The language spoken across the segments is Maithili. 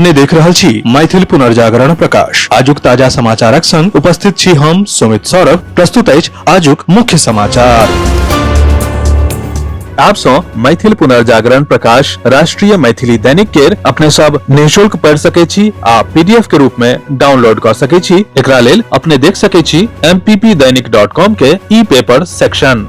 अपने देख रहल छी मैथिल पुनर्जागरण प्रकाश। आजुक ताजा समाचारक संग उपस्थित छी हम सुमित सौरभ। प्रस्तुत अछि आजुक मुख्य समाचार। आप सौ मैथिल पुनर्जागरण प्रकाश राष्ट्रीय मैथिली दैनिक केर अपने सब निःशुल्क पढ़ सके छी आ पीडीएफ के रूप में डाउनलोड कर सके छी। एकरा लेल अपने देख सके छी mppdainik.com के ई पेपर सेक्शन।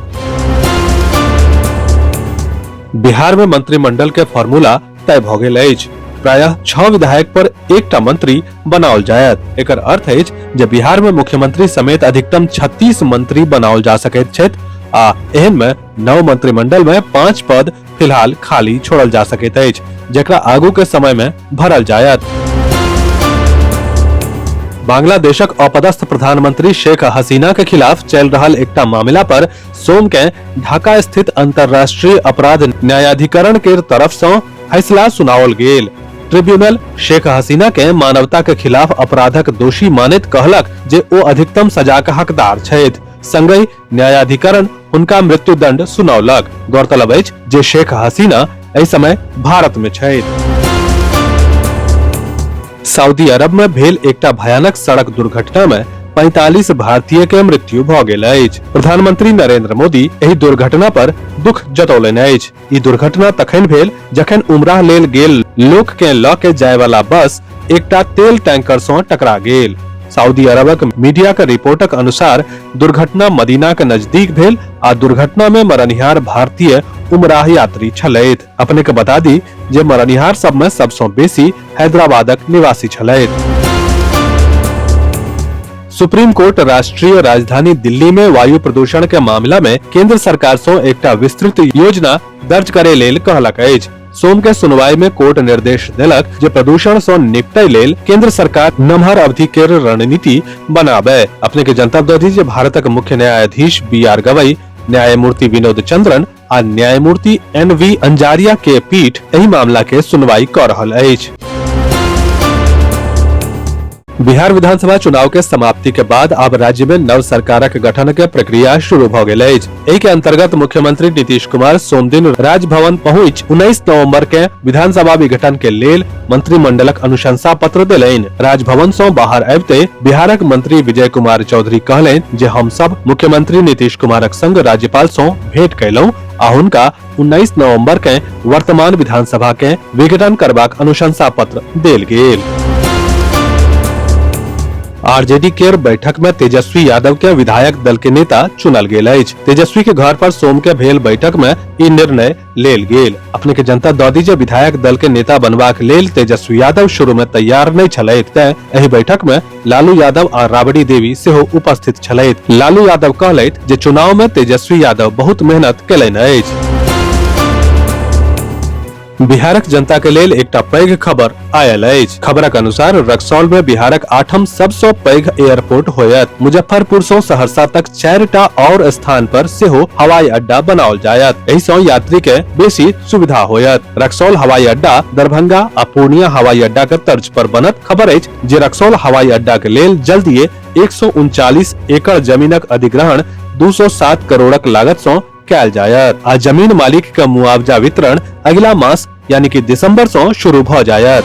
बिहार में मंत्रिमंडल के फॉर्मूला तय भ गेल अछि। प्रायः 6 विधायक पर एकटा मंत्री बनाओल जायत। एकर अर्थ अछि जे बिहार में मुख्यमंत्री समेत अधिकतम 36 मंत्री बनाओल जा सकैत छथि आ एहन में नव मंत्रिमंडल में 5 पद फिलहाल खाली छोड़ल जा सकैत अछि, जेकरा आगू के समय में भरल जायत। बांग्लादेशक अपदस्थ प्रधानमंत्री शेख हसीना के खिलाफ चल रहल एकटा मामला पर सोम के ढाका स्थित अंतर्राष्ट्रीय अपराध न्यायाधिकरण के तरफ से फैसला सुनाओल गेल। ट्रिब्यूनल शेख हसीना के मानवता के खिलाफ अपराधक दोषी मानैत कहलक जे ओ अधिकतम सजा के हकदार छथि। संगहि न्यायाधिकरण हुनका मृत्युदंड सुनौलक। गौरतलब अछि जे शेख हसीना एहि समय भारत में छथि। सऊदी अरब में भेल एकटा भयानक सड़क दुर्घटना में 45 भारतीय के मृत्यु भ गेल अछि। प्रधानमंत्री नरेंद्र मोदी एहि दुर्घटना पर दुख जतौलनि अछि। ई दुर्घटना तखन भेल जखन उमराह लेल गेल लोक के ल के जाय वाला बस एकटा तेल टैंकर सँ टकरा गेल। सऊदी अरबक मीडिया के रिपोर्टक अनुसार दुर्घटना मदीना के नजदीक भेल आ दुर्घटना में मरनिहार भारतीय उमराह यात्री छलथि। अपने के बता दी जे मरनिहार सब में सबसँ बेसी हैदराबादक निवासी छलथि। सुप्रीम कोर्ट राष्ट्रीय राजधानी दिल्ली में वायु प्रदूषण के मामला में केंद्र सरकार सँ एकटा विस्तृत योजना दर्ज करे लेल कहलक अछि। सोम के सुनवाई में कोर्ट निर्देश देलक जे प्रदूषण सँ निपटय लेल केंद्र सरकार नमहर अवधि के रणनीति बनाबे। अपने के जनतब दऽ दी जे भारतक मुख्य न्यायाधीश बी आर गवई, न्यायमूर्ति विनोद चंद्रन आ न्यायमूर्ति एन वी अंजारिया के पीठ एहि मामला के सुनवाई क रहल अछि। बिहार विधानसभा चुनाव के समाप्ति के बाद अब राज्य में नव सरकारक गठन के प्रक्रिया शुरू भ गेल अछि। एहि के अंतर्गत मुख्यमंत्री नीतीश कुमार सोमदिन राजभवन पहुंच 19 नवंबर के विधानसभा विघटन के लेल मंत्रिमंडलक अनुशंसा पत्र देलनि। राजभवन सँ बाहर अबिते बिहारक मंत्री विजय कुमार चौधरी कहलनि जे हम सब मुख्यमंत्री नीतीश कुमारक संग राज्यपाल सँ भेंट कयलहुं आ हुनका 19 नवंबर के वर्तमान विधानसभा के विघटन करबाक अनुशंसा पत्र देल गेल। आरजेडी केर बैठक में तेजस्वी यादव के विधायक दल के नेता चुनल गेल अछि। तेजस्वी के घर पर सोम के भेल बैठक में ई निर्णय लेल गेल। अपने के जनता दऽ दी जे विधायक दल के नेता बनबाक लेल तेजस्वी यादव शुरू में तैयार नहीं छलथि, तें एहि बैठक में लालू यादव आ राबड़ी देवी सेहो उपस्थित छलथि। लालू यादव कहलथि जे चुनाव में तेजस्वी यादव बहुत मेहनत केलनि अछि। बिहारक जनता के लेल एकटा पैघ खबर आयल अछि। खबरक अनुसार रक्सौल में बिहारक आठम सबसँ पैघ एयरपोर्ट होयत। मुजफ्फरपुर सँ सहरसा तक 4टा और स्थान पर सेहो हवाई अड्डा बनाओल जायत। एहि सँ यात्री के बेसी सुविधा होयत। रक्सौल हवाई अड्डा दरभंगा आ पूर्णिया हवाई अड्डा के तर्ज पर बनत। खबर अछि जे रक्सौल हवाई अड्डा के लेल जल्दिए 139 एकड़ जमीनक अधिग्रहण 207 करोड़क लागत सँ कयल जायत आ जमीन मालिक के मुआवजा वितरण अगिला मास यानी कि दिसंबर सँ शुरू भ जायत।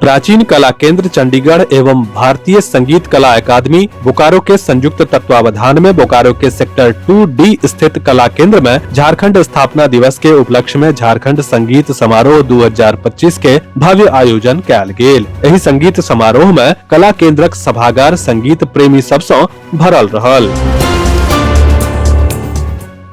प्राचीन कला केंद्र चंडीगढ़ एवं भारतीय संगीत कला अकादमी बोकारो के संयुक्त तत्वावधान में बोकारो के सेक्टर 2D स्थित कला केंद्र में झारखंड स्थापना दिवस के उपलक्ष्य में झारखंड संगीत समारोह 2025 के भव्य आयोजन कयल गेल। एहि संगीत समारोह में कला केंद्रक सभागार संगीत प्रेमी सब सँ भरल रहल।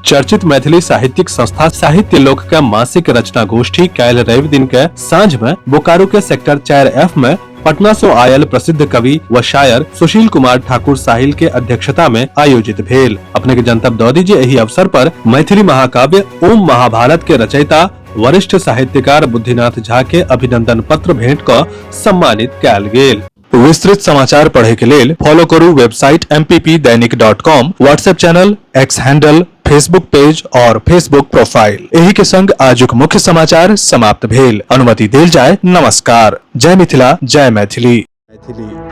चर्चित मैथिली साहित्यिक संस्था साहित्य लोक के मासिक रचना गोष्ठी काल्हि रवि दिन के सांझ में बोकारो के सेक्टर 4F में पटना से आयल प्रसिद्ध कवि व शायर सुशील कुमार ठाकुर साहिल के अध्यक्षता में आयोजित भेल। अपने के जनतब दऽ दी जे एहि अवसर पर मैथिली महाकाव्य ओम महाभारत के रचयिता वरिष्ठ साहित्यकार बुद्धिनाथ झा के अभिनंदन पत्र भेंट क सम्मानित कयल गेल। विस्तृत समाचार पढ़े के लेल फॉलो करू website mppdainik.com, WhatsApp channel, X handle, Facebook page और फेसबुक प्रोफाइल। एही के संग आजुक मुख्य समाचार समाप्त भेल। अनुमति देल जाय। नमस्कार। जय मिथिला, जय मैथिली। मैथिली।